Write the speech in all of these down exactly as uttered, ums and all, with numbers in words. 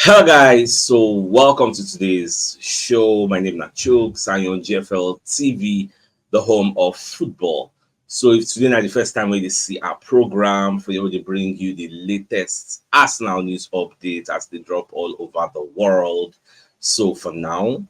Hello guys, so welcome to today's show. My name is Nachuk Sanyon, G F L T V, the home of football. So if today na the first time wey you see our program, for you to bring you the latest Arsenal news update as they drop all over the world. So for now,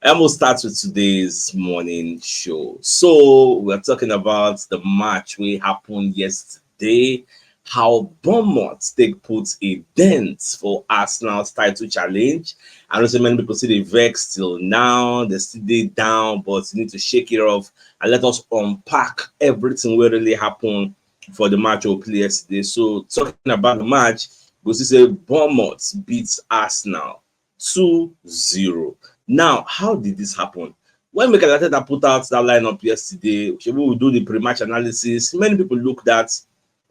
I'm gonna start with today's morning show. So we're talking about the match wey happened yesterday, how Bournemouth take put a dent for Arsenal's title challenge. I know so many people see the vex till now, they still dey down, but you need to shake it off and let us unpack everything wey really happen for the match we play yesterday. So talking about the match, we see say Bournemouth beats Arsenal two zero. Now, how did this happen? When Mikel Arteta put out that lineup yesterday, we do the pre-match analysis. Many people look that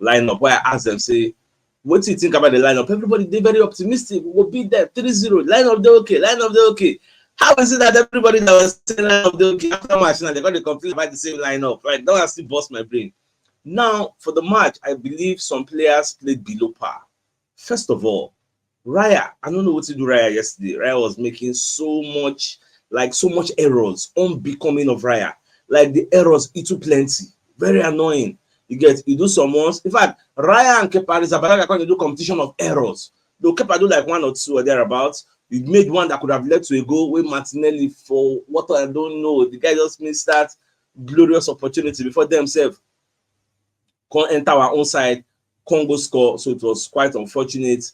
lineup where I asked them, say, what do you think about the lineup? Everybody, they're very optimistic. We will beat them three zero. Lineup, they're okay. Lineup, they're okay. How is it that everybody that was saying lineup, they're okay, after match now, they're going to complain about the same lineup? Right? That one still bust my brain. Now, for the match, I believe some players played below par. First of all, Raya, I don't know what to do Raya yesterday. Raya was making so much, like so much errors, unbecoming of Raya. Like the errors, it too plenty. Very annoying. You get, you do some ones. In fact, Raya and Kepa Arrizabalaga going to do competition of errors. Though Kepa do like one or two or thereabouts. You made one that could have led to a goal with Martinelli for what I don't know. The guy just missed that glorious opportunity before themselves come enter our own side, come go score. So it was quite unfortunate.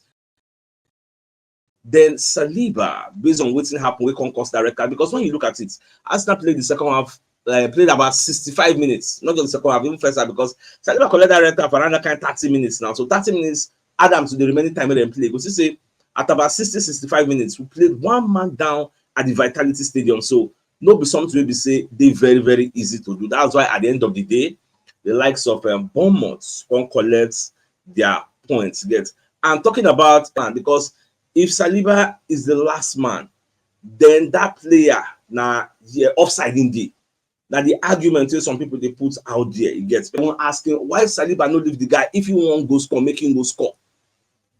Then Saliba, based on wetin happen, wey come cause that red card, because when you look at it, Arsenal played the second half, uh, played about sixty-five minutes, not just the second half, even first half, because Saliba collect that red card for around that kind thirty minutes now. So thirty minutes add am to the remaining time wey dem play. You go see say at about sixty, sixty-five minutes, we played one man down at the Vitality Stadium. So no be something wey be say dey very, very easy to do. That's why at the end of the day, the likes of um, Bournemouth come collect their points. Get, I'm talking about man, because if Saliba is the last man, then that player na, yeah, offside in the. Now the argument wey some people dey put out there, you get, people asking why Saliba no leave the guy. If he wan go score, make him go score.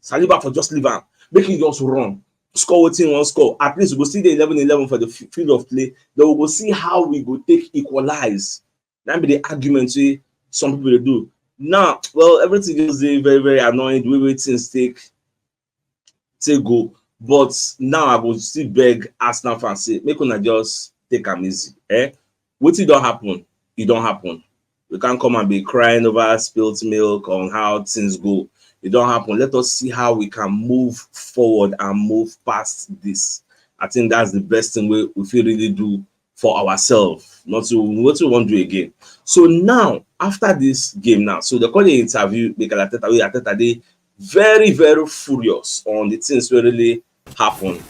Saliba for just leave am, make him just run, score wetin he wan score. At least we go still dey eleven eleven for the f- field of play. Then we go see how we go take equalize. That be the argument wey some people dey do. Now, well, everything just dey very, very annoying the way wey things take take go. But now I go still beg Arsenal fans say make una just take am easy. Eh? Wetin don happen, e don happen. We can't come and be crying over spilt milk on how things go. It don't happen. Let us see how we can move forward and move past this. I think that's the best thing we, we feel really do for ourselves. Not to what we want to do again. So now, after this game now, so they call the interview, Mikel Arteta, wey Arteta dey very, very furious on the things wey really happen.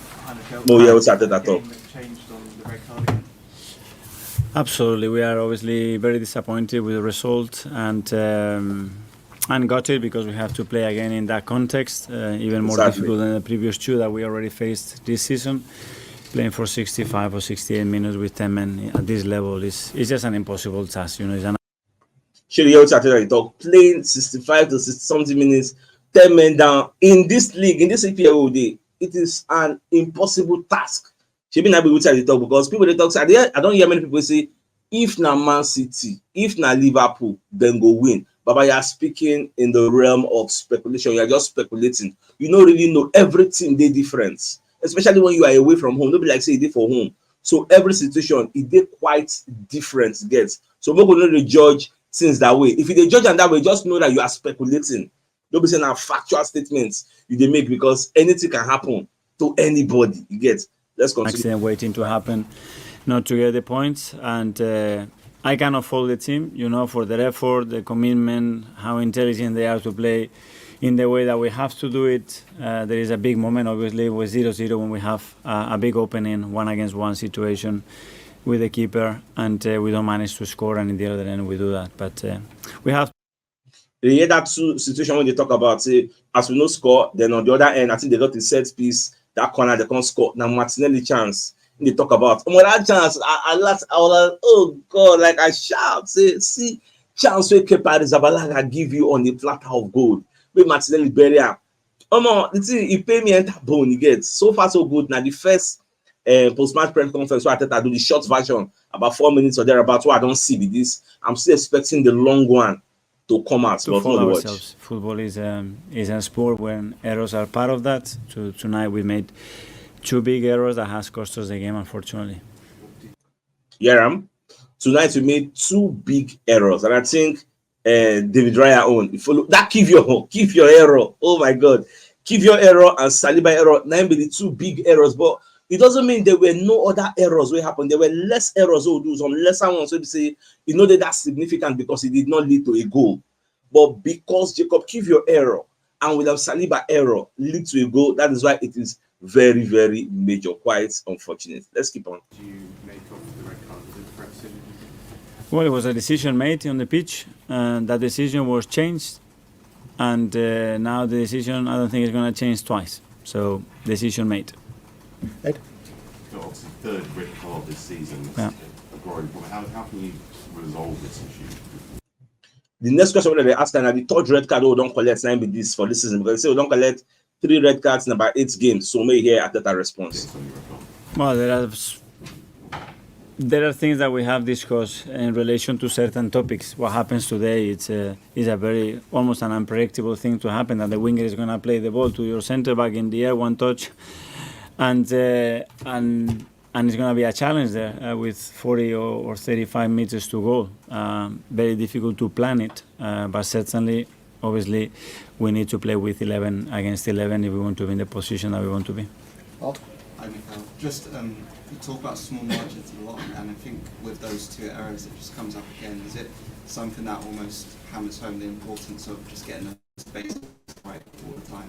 No, yeah, wetin Arteta talk? Absolutely, we are obviously very disappointed with the result and um, and gutted because we have to play again in that context, uh, even more Exactly. difficult than the previous two that we already faced this season. Playing for sixty-five or sixty-eight minutes with ten men at this level is, is just an impossible task. You know, it's an Shey you hear wetin Arteta dey talk? Playing sixty-five to sixty something minutes, ten men down in this league, in this E P L we dey, it is an impossible task. Shebi na be wetin I dey talk, because people dey talk say, I dey, I don hear many people say if na Man City, if na Liverpool, dem go win. Baba, you are speaking in the realm of speculation. You are just speculating. You no really know. Everything dey different, especially when you are away from home. No be like say you dey for home. So every situation, e dey quite different. Get, so make we no dey judge things that way. If you dey judge am that way, just know that you are speculating. No be say na factual statements you dey make, because anything can happen to anybody. You get? Let's continue. accident waiting to happen, not to get the points. And uh, I cannot fault the team, you know, for their effort, the commitment, how intelligent they are to play in the way that we have to do it. Uh, there is a big moment, obviously, with zero zero when we have uh, a big opening, one against one situation with the keeper, and uh, we don't manage to score. And in the other end, we do that. But uh, we have They hear that two situation when they talk about say as we no score, then on the other end, I think they got the set piece, that corner, they can't score. Now Martinelli chance. They talk about, oh, that chance. I, I, last, I was like, oh God, like I shout, say, see, chance wey Kepa Arrizabalaga give you on the platter of gold. Wey Martinelli bury am. Omo, the thing, e pay me enter bone, you get. So far, so good. Now, the first uh, post-match press conference where Arteta do the short version, about four minutes or thereabouts, where I don't see with this. I'm still expecting the long one to come out. To follow ourselves. Football is um, is a sport when errors are part of that. So tonight we made two big errors that has cost us the game, unfortunately. Yeah, um, tonight we made two big errors, and I think uh, David Raya own. If you look, that give your give your error. Oh my God, give your error and Saliba error. Nine be the two big errors, but it doesn't mean there were no other errors wey happen. There were less errors wey we do, some lesser ones wey be say e no dey that significant because it did not lead to a goal. But because Jacob Kivior error and William Saliba error lead to a goal, that is why it is very, very major. Quite unfortunate. Let's keep on. Do you make of the red card? Was it a threat to him? Well, it was a decision made on the pitch, and that decision was changed. And uh, now the decision, I don't think it's going to change twice. So, decision made. Ed? Got obviously third red card this season. It's Yeah. a growing problem. How, how can you resolve this issue? The next question wey dem ask na the third red card wey we don collect na im be this for this season, because they say we don collect three red cards in about eight games. So make you hear Arteta response. Based on your account. Well, there are s- there are things that we have discussed in relation to certain topics. What happens today, it's a, is a very almost an unpredictable thing to happen, that the winger is going to play the ball to your center back in the air, one touch, and uh, and and it's going to be a challenge there uh, with forty or, or thirty-five meters to goal. Um, very difficult to plan it, uh, but certainly, obviously, we need to play with eleven against eleven if we want to be in the position that we want to be. Art? Hi, Mikel. Just um, you talk about small margins a lot, and I think with those two errors, it just comes up again. Is it something that almost hammers home the importance of just getting the space right all the time?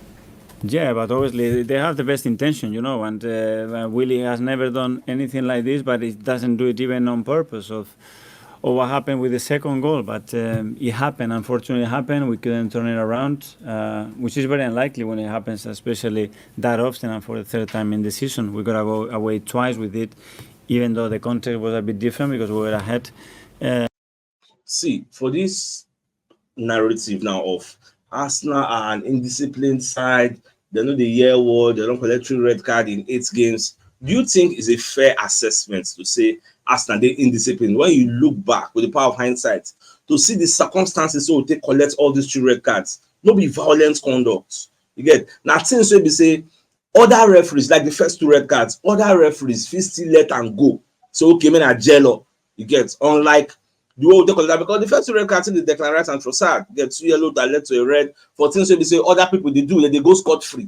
Yeah, but obviously they have the best intention, you know, and uh, Willie has never done anything like this, but he doesn't do it even on purpose of, of what happened with the second goal. But um, it happened, unfortunately, it happened. We couldn't turn it around, uh, which is very unlikely when it happens, especially that often and for the third time in the season. We got to go away twice with it, even though the context was a bit different because we were ahead. Uh, See, for this narrative now of Arsenal are an indisciplined side, they no dey hear word, they don collect three red card in eight games. Do you think it's a fair assessment to say Arsenal dey indisciplined when you look back with the power of hindsight to see the circumstances wey we take collect all these three red cards? No be violent conduct. You get? Na things wey be say other referees, like the first two red cards, other referees fit still let am go. So okay, make na jail up. You get? Unlike the way we take collect am, because the first two red cards, the Declan Rice and Trossard get two yellow that led to a red for things wey be say other people dey do, dem dey go scot free.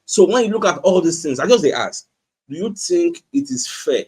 So when you look at all these things, I just dey ask, do you think it is fair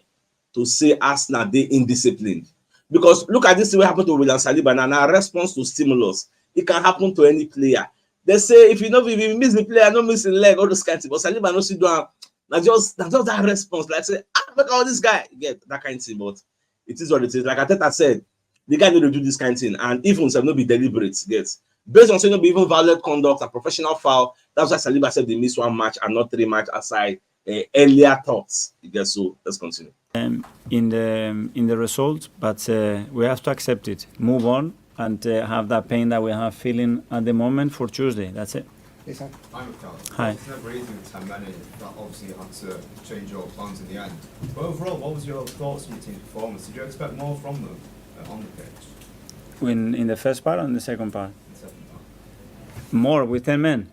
to say Arsenal dey indisciplined? Because look at this thing wey happen to William Saliba na, na response to stimulus. It can happen to any player. They say if you no, if you miss the player, no miss the leg, all those kind of things. But Saliba no still do am. Na just, na just that response, like say, ah, look at all this guy, you get that kind of thing. But it is what it is. Like Arteta said, the guy no dey do this kind of thing, and even sef no be deliberate, you get. Based on say no be even violent conduct and professional foul, that's why Saliba said they miss one match and not three match aside uh, earlier thoughts. You get? So let's continue. um, in the in the result, but uh, we have to accept it, move on, and uh, have that pain that we have feeling at the moment for Tuesday. That's it. Isak? Hi, Mikel. Hi. It's never easy with ten men in. That obviously had to change your plans in the end. But overall, what was your thoughts on your team's performance? Did you expect more from them uh, on the pitch? In in the first part and the second part, In the second half? More with ten men.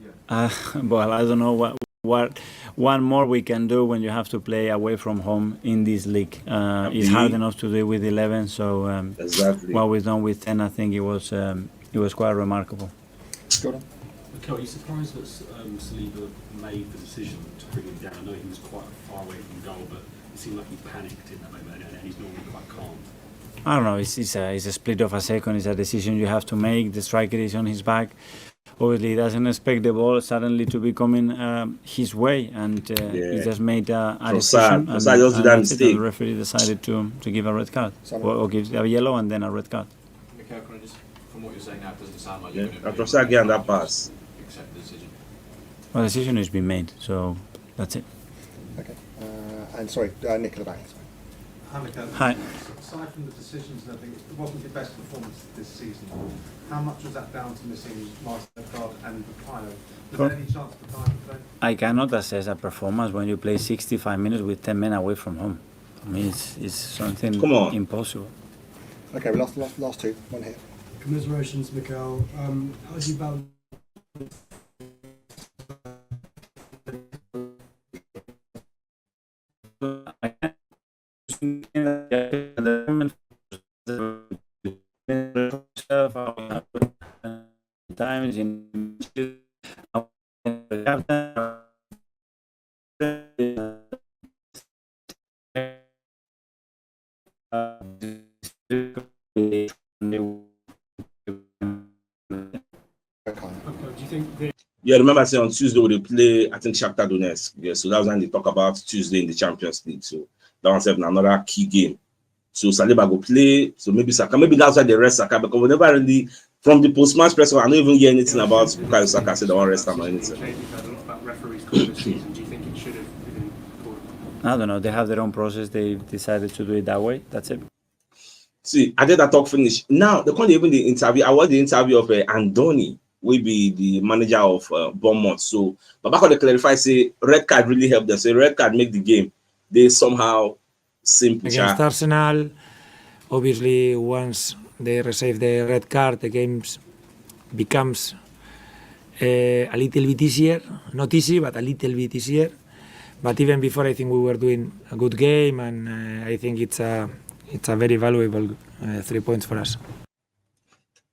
Yeah. Uh, well, I don't know what what one more we can do when you have to play away from home in this league. Uh, it's hard enough to do it with eleven. So um, Exactly. What we've done with ten, I think it was um, it was quite remarkable. Jordan? Mikel, are you surprised that um, Saliba made the decision to bring him down? I know he was quite far away from goal, but it seemed like he panicked in that moment, and he's normally quite calm. I don't know. It's, it's a it's a split of a second. It's a decision you have to make. The striker is on his back. Obviously, he doesn't expect the ball suddenly to be coming um, his way, and uh, he Yeah. just made a, a Trossard, decision. Trossard just did that That's it, and mistake. The referee decided to, to give a red card, Simon. Or, or give a yellow and then a red card. Mikel, can I just, from what you're saying now, it doesn't sound like Yeah, you're going to Trossard get under pass. Accept the decision. Well, the decision has been made, so that's it. Okay. Uh, and sorry, uh, Nick at the back. Sorry. Hi, Mikel. Hi. Aside from the decisions and everything, it wasn't your best performance this season. How much was that down to missing Marcel Odegaard and Bukayo? Is there any chance of the time to play? I cannot assess a performance when you play sixty-five minutes with ten men away from home. I mean, it's, it's something Come on. Impossible. Okay, we lost, lost, lost two. One here. Commiserations, Mikel. Um, how do you balance? Times in Okay. Okay, do you think the Yeah, remember I said on Tuesday we dey play, I think, Shakhtar Donetsk. Yeah, so that was when they talk about Tuesday in the Champions League. So that one sef na another key game. So Saliba go play. So maybe Saka. Maybe that's why they rest Saka, because we never really, from the post-match press conference, I don't even hear anything about Bukayo Saka. Say they want rest him or anything. Jay, we've heard a lot about referees calling this season. Do you think it should have been called? I don't know. They have their own process. They decided to do it that way. That's it. See, Arteta talk finish. Now they can't even the interview. I watched the interview of uh, Andoni, will be the manager of uh, Bournemouth. So Baba come dey clarify say red card really help them. Say red card make the game they somehow simple. Against Sha. Arsenal, obviously, once they receive the red card, the games becomes uh, a little bit easier. Not easy, but a little bit easier. But even before, I think we were doing a good game, and uh, I think it's a it's a very valuable uh, three points for us.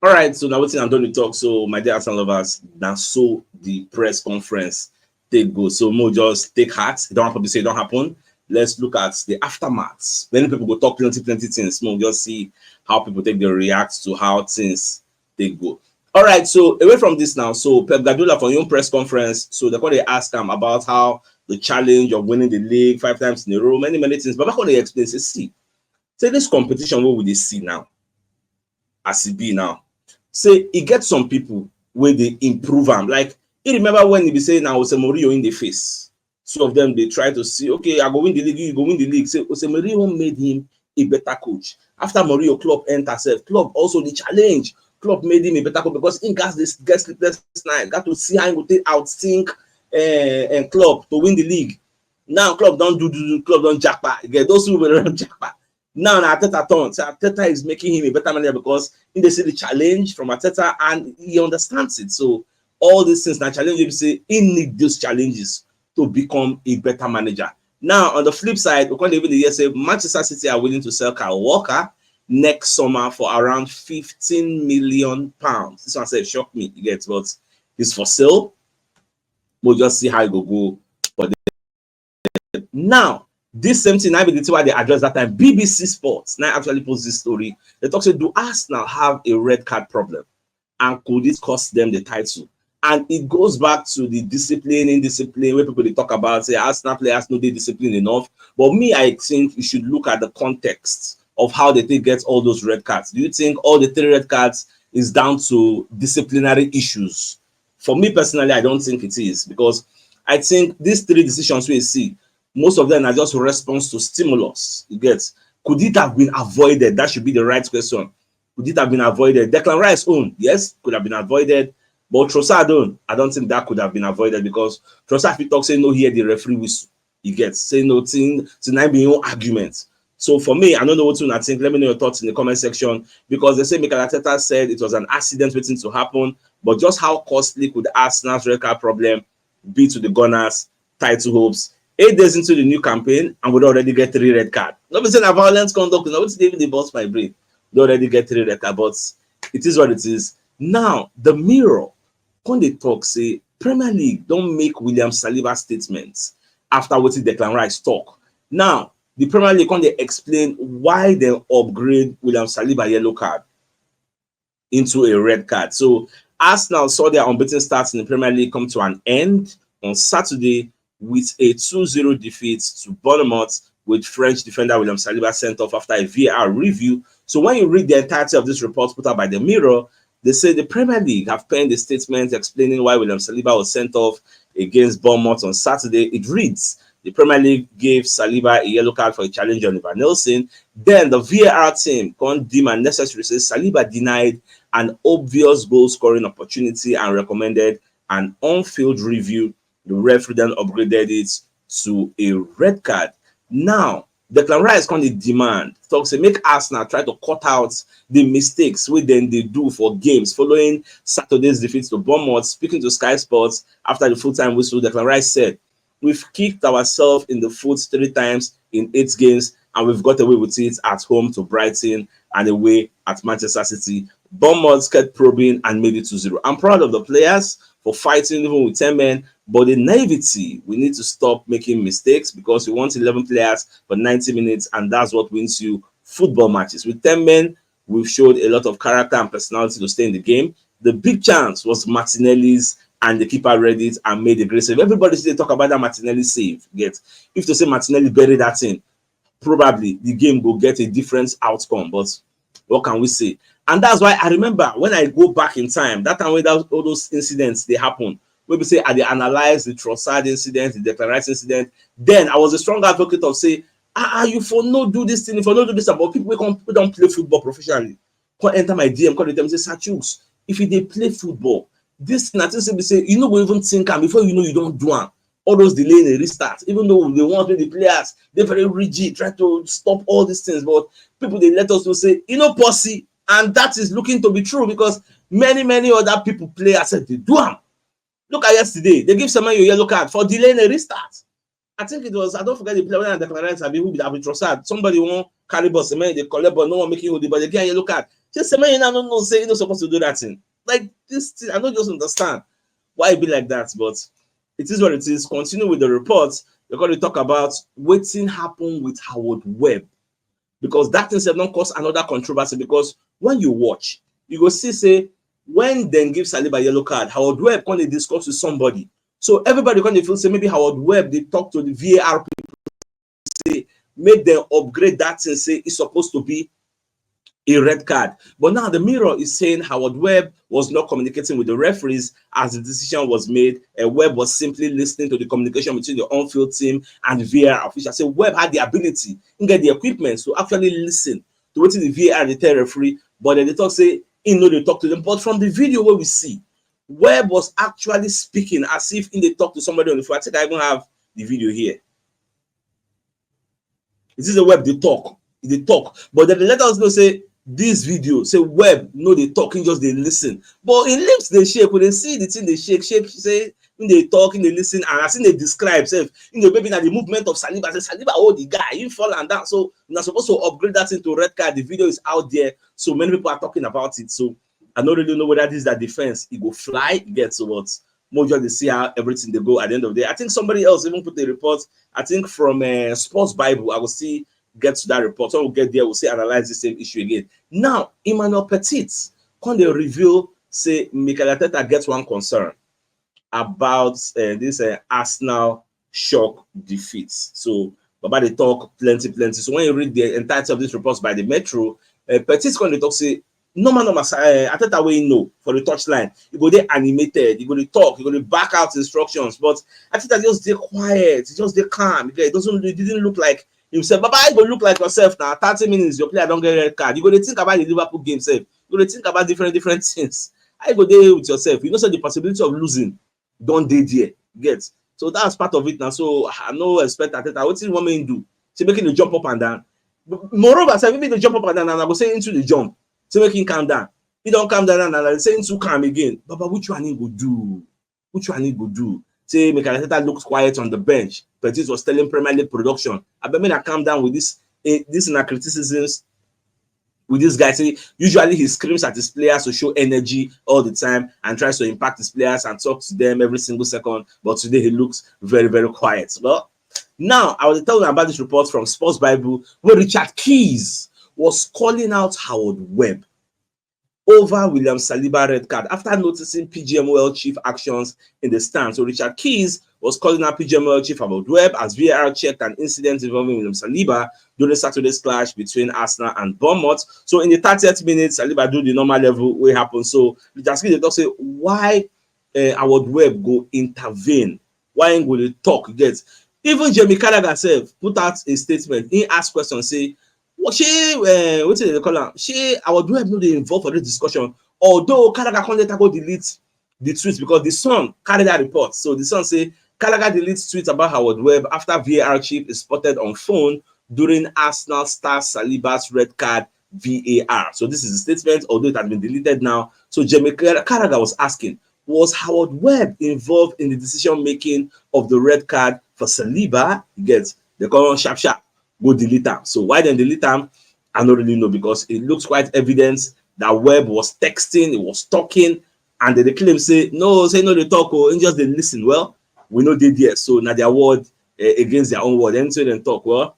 All right, so now wetin Andoni talk. So my dear Arsenal lovers, na so the press conference take go. So mo just take heart. It don't happen to say it don't happen. Let's look at the aftermath. Many people go talk plenty, plenty things. Mo just see how people take the react to how things take go. All right, so away from this now. So Pep Guardiola for your own press conference. So they call they ask him about how the challenge of winning the league five times in a row, many, many things. But back when they explain, say, see, say this competition what we dey see now, as e be now. Say e get some people wey dey improve am. Like, you remember when e be say na Jose Mourinho in the face. Two of them dey try to see, okay, I go win the league, you go win the league. Say Jose Mourinho made him a better coach. After Mourinho, Klopp enter sef. Klopp also the challenge. Klopp made him a better coach because he got this get sleepless night, got to see how he go take outthink uh, and Klopp to win the league. Now Klopp don't do do do, Klopp don't jackpot. Again, those who will run jackpot. Now, now Arteta turn. So Arteta is making him a better manager because he dey see the challenge from Arteta and he understands it. So all these things now challenge you say he need those challenges to become a better manager. Now, on the flip side, we can't even hear say Manchester City are willing to sell Kyle Walker next summer for around fifteen million pounds. This one said shock me, you get, but it's for sale. We'll just see how it go go for the now. This same thing, I be the thing why they address that time. B B C Sports now actually post this story. They talk say, do Arsenal have a red card problem, and could it cost them the title? And it goes back to the discipline, indiscipline, where people they talk about say Arsenal players no dey disciplined enough. But me, I think you should look at the context of how they take get all those red cards. Do you think all the three red cards is down to disciplinary issues? For me personally, I don't think it is, because I think these three decisions we see, most of them are just response to stimulus. You get? Could it have been avoided? That should be the right question. Could it have been avoided? Declan Rice own, yes, could have been avoided. But Trossard own, I don't think that could have been avoided because Trossard fit talk say no hear the referee whistle. You get? Say no thing, so now be your argument. So for me, I don't know what you think. Let me know your thoughts in the comment section because they say Mikel Arteta said it was an accident waiting to happen, but just how costly could Arsenal's red card problem be to the Gunners' title hopes? Eight days into the new campaign, and we already get three red card. Not be saying a violent conduct, not even they burst my brain. They already get three red card, but it is what it is. Now, the mirror, when they talk, say Premier League don't make William Saliba statements after what Declan Rice talk. Now, the Premier League, when they explain why they upgrade William Saliba yellow card into a red card. So Arsenal saw their unbeaten start in the Premier League come to an end on Saturday with a two zero defeat to Bournemouth, with French defender William Saliba sent off after a V A R review. So when you read the entirety of this report put out by the Mirror, they say the Premier League have penned a statement explaining why William Saliba was sent off against Bournemouth on Saturday. It reads, the Premier League gave Saliba a yellow card for a challenge on Ivan Nelson. Then the V A R team condemned unnecessary, says Saliba denied an obvious goal scoring opportunity and recommended an on-field review. The referee then upgraded it to a red card. Now, Declan Rice come dey demand, talk say make Arsenal try to cut out the mistakes wey dem dey do for games following Saturday's defeat to Bournemouth. Speaking to Sky Sports after the full-time whistle, Declan Rice said, "We've kicked ourselves in the foot three times in eight games, and we've got away with it at home to Brighton and away at Manchester City. Bournemouth kept probing and made it two zero. I'm proud of the players for fighting even with ten men, but the naivety, we need to stop making mistakes because we want eleven players for ninety minutes, and that's what wins you football matches. With ten men, we've showed a lot of character and personality to stay in the game. The big chance was Martinelli's, and the keeper read it and made a great save." Everybody still talk about that Martinelli save. Yet, if to say Martinelli buried that thing, probably the game go get a different outcome. But what can we say? And that's why I remember when I go back in time, that time when that, all those incidents they happen, we be say I dey analyze the Trossard incident, the Declan Rice incident. Then I was a strong advocate of say, "Ah, ah, you for no do this thing, you for no do this," but people wey come, wey don play football professionally, come enter my D M, come dey tell me say, "Sir Chuks, if you dey play football, this thing, I think say be say you no go even think am before you know you don do am." All those delaying a restart, even though they want make the players dey very rigid, try to stop all these things, but people dey let us know say e no possible, and that is looking to be true because many, many other people, players sef dey do am. Look at yesterday, they give Semenyo yellow card for delaying a restart. I think it was, I don't forget the player, when I Declan Rice, abi who be that, Trossard. Somebody wan carry ball, Semenyo dey collect ball, no one making hold the ball, they get yellow card. Say Semenyo now no know say he no suppose to do that thing. Like this thing, I don't just understand why e be like that, but it is what it is. Continue with the report. We're going to talk about wetin happen with Howard Webb, because that thing sef don cause another controversy, because when you watch, you go see say when dem give Saliba yellow card, Howard Webb come dey discuss with somebody. So everybody come dey feel say maybe Howard Webb dey talk to the V A R people say make dem upgrade that thing, say e suppose to be a red card. But now the Mirror is saying Howard Webb was not communicating with the referees as the decision was made. Uh, Webb was simply listening to the communication between the on-field team and the V A R official. Say Webb had the ability, he get the equipment to actually listen to wetin the V A R dey tell referee, but dem dey talk say he no dey talk to them. But from the video wey we see, Webb was actually speaking as if he dey talk to somebody on the phone. I think I even have the video here. It is a Webb dey talk, e dey talk, but dem dey let us know say this video, say Webb no dey talk, he just dey listen. But him lips dey shake, we dey see the thing dey shake, shake, say he dey talk, he dey listen, and as he dey describe sef, he dey, maybe na the movement of Saliba, say Saliba hold the guy, he fall and down. So una suppose to upgrade that thing to red card. The video is out there, so many people are talking about it. So I no really know whether this is their defense, e go fly, get so what. Mo just dey see how everything dey go at the end of the day. I think somebody else even put a report, I think from uh, Sports Bible. I will see, get to that report. When we get there, we'll see, analyze the same issue again. Now, Emmanuel Petit come dey reveal say Mikel Arteta get one concern about uh, this uh, Arsenal shock defeat. So Baba dey talk plenty, plenty. So when you read the entirety of this report by the Metro, uh, Petit come dey talk say normal, normal, uh, Arteta wey you know for the touchline, you go dey animated, you go dey talk, you go dey back out instructions. But Arteta just dey quiet, he just dey calm. He doesn't, he didn't look like himself. Baba, how you go look like yourself now? Thirty minutes, your player don get red card. You go dey think about the Liverpool game sef. You go dey think about different, different things. How you go dey with yourself? You know say the possibility of losing don dey there. Get, so that's part of it now. So I no expect Arteta. Wetin you want me to do? Say make him dey jump up and down. Moreover, sef, if he dey jump up and down, and I go say into the jump, say make him calm down. He don calm down, and I say into calm again. Baba, which one he go do? Which one he go do? Say Mikel Arteta looked quiet on the bench. Petit was telling Premier League production, "I bet me na calm down with this, eh, this na criticisms with this guy." Say usually he screams at his players to show energy all the time and tries to impact his players and talk to them every single second. But today he looks very, very quiet. Well, now I will tell you about this report from Sports Bible where Richard Keys was calling out Howard Webb over William Saliba red card after noticing P G M O L chief actions in the stand. So Richard Keys was calling out P G M O L chief Howard Webb as V A R checked an incident involving William Saliba during Saturday's clash between Arsenal and Bournemouth. So in the thirtieth minute, Saliba do the normal level wey happen. So Richard Keys dey talk say why uh, Howard Webb go intervene, why he go dey talk? Get, even Jamie Carragher sef put out a statement. He ask question say, "What, shey, uh, wetin dem dey call am? Shey Howard Webb no dey involved for this discussion?" Although Carragher come later go delete the tweet because the Sun carry that report. So the Sun say Carragher deletes tweet about Howard Webb after V A R chip is spotted on phone during Arsenal star Saliba's red card V A R. So this is the statement, although it has been deleted now. So Jamie Car- Carragher was asking, was Howard Webb involved in the decision making of the red card for Saliba? You get, they call on sharp sharp, go delete am. So why then delete am? I don't really know because it looks quite evident that Webb was texting, he was talking, and they claim say no, say no, they talk, oh, and just they listen. Well, we know they there, so now their word uh, against their own word. Anything they talk, well,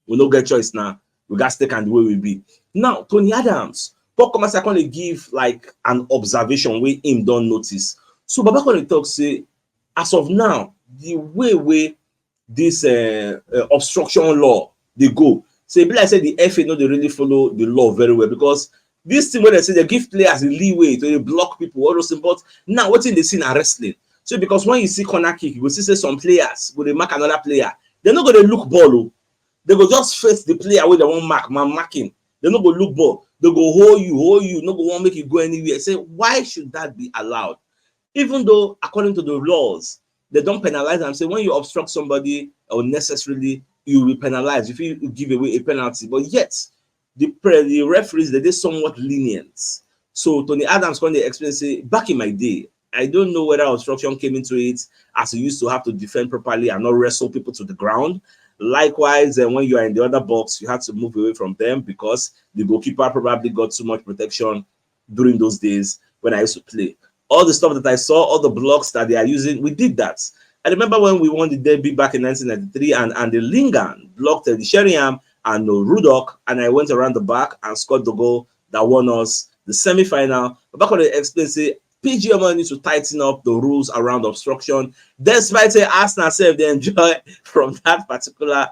we no get choice now. We got stick and the way we be. Now, Tony Adams, Paul Commerce, I can give like an observation where him don't notice. So Baba can talk say, as of now, the way we this uh, uh, obstruction law they go. So it be like say the F A no dey really follow the law very well because this thing wey they say they give players the leeway to dey block people, all those things. But now wetin dey see na wrestling. So because when you see corner kick, you go see say some players go dey mark another player. They no go dey look ball o. They go just face the player wey they wan mark, man marking. They no go look ball. They go hold you, hold you, no go wan make you go anywhere. Say, why should that be allowed? Even though, according to the laws, they don't penalize am. Say when you obstruct somebody unnecessarily, you will be penalized if you give away a penalty. But yet, the pre- the referees they dey somewhat lenient. So Tony Adams when they explain say back in my day, I don't know whether obstruction came into it as you used to have to defend properly and not wrestle people to the ground. Likewise, and when you are in the other box, you had to move away from them because the goalkeeper probably got too much protection during those days when I used to play. All the stuff that I saw, all the blocks that they are using, we did that. I remember when we won the derby back in nineteen ninety-three, and and the Lingan blocked uh, the Sheringham and uh, Ruddock, and I went around the back and scored the goal that won us the semi-final. But back on the explain say P G M L needs to tighten up the rules around obstruction, despite say Arsenal sef dey enjoy from that particular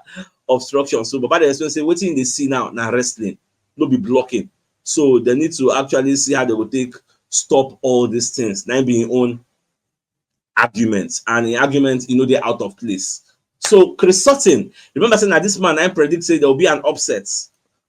obstruction. So Baba dey explain say wetin they see now na wrestling, no be blocking. So they need to actually see how they go take stop all these things. Na im be im own argument, and im argument e no dey out of place. So Chris Sutton, remember say na this man I predict say there will be an upset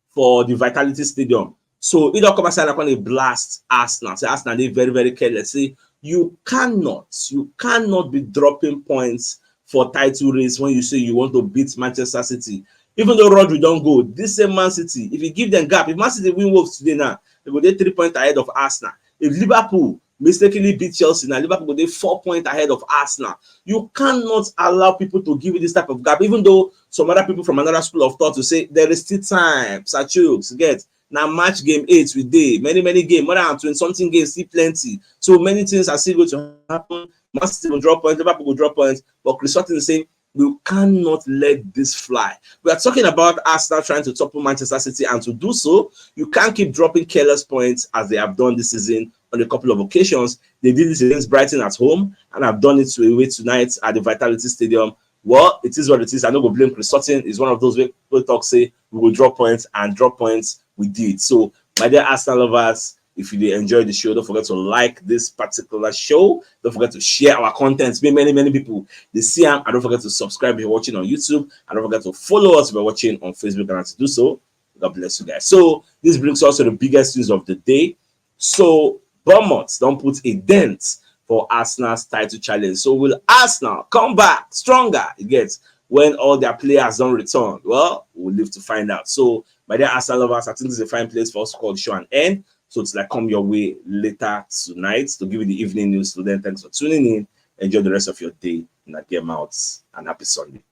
for the Vitality Stadium. So e don come outside like one dey blast Arsenal. Say Arsenal dey very very careless. Say you cannot, you cannot be dropping points for title race when you say you want to beat Manchester City. Even though Rodri don go, this same Man City, if you give them gap, if Man City win Wolves today now, they go dey three points ahead of Arsenal. If Liverpool mistakenly beat Chelsea now, Liverpool go dey four points ahead of Arsenal. You cannot allow people to give you this type of gap, even though some other people from another school of thought will say there is still time, Sir Chooks, get na match game eight we dey, many many game, more than twenty something games still plenty. So many things are still going to happen. Man City go drop points, Liverpool go drop points, but Chris Sutton is saying we cannot let this fly. We are talking about Arsenal trying to topple Manchester City, and to do so, you can't keep dropping careless points as they have done this season on a couple of occasions. They did this against Brighton at home, and have done it away tonight at the Vitality Stadium. Well, it is what it is. I no go blame Chris Sutton. He's one of those wey wey talk say we go drop points, and drop points we did. So, my dear Arsenal lovers, if you dey enjoy the show, don't forget to like this particular show. Don't forget to share our content. Make many many people dey see am. And don't forget to subscribe if you're watching on YouTube. And don't forget to follow us if you're watching on Facebook. And to do so, God bless you guys. So this brings us to the biggest news of the day. So Bournemouth don put a dent for Arsenal's title challenge. So will Arsenal come back stronger? You get, when all their players don return? Well, we'll live to find out. So my dear Arsenal lovers, I think this is a fine place for us to call the show an end. So it's like come your way later tonight to give you the evening news. So then thanks for tuning in. Enjoy the rest of your day. And get out and happy Sunday.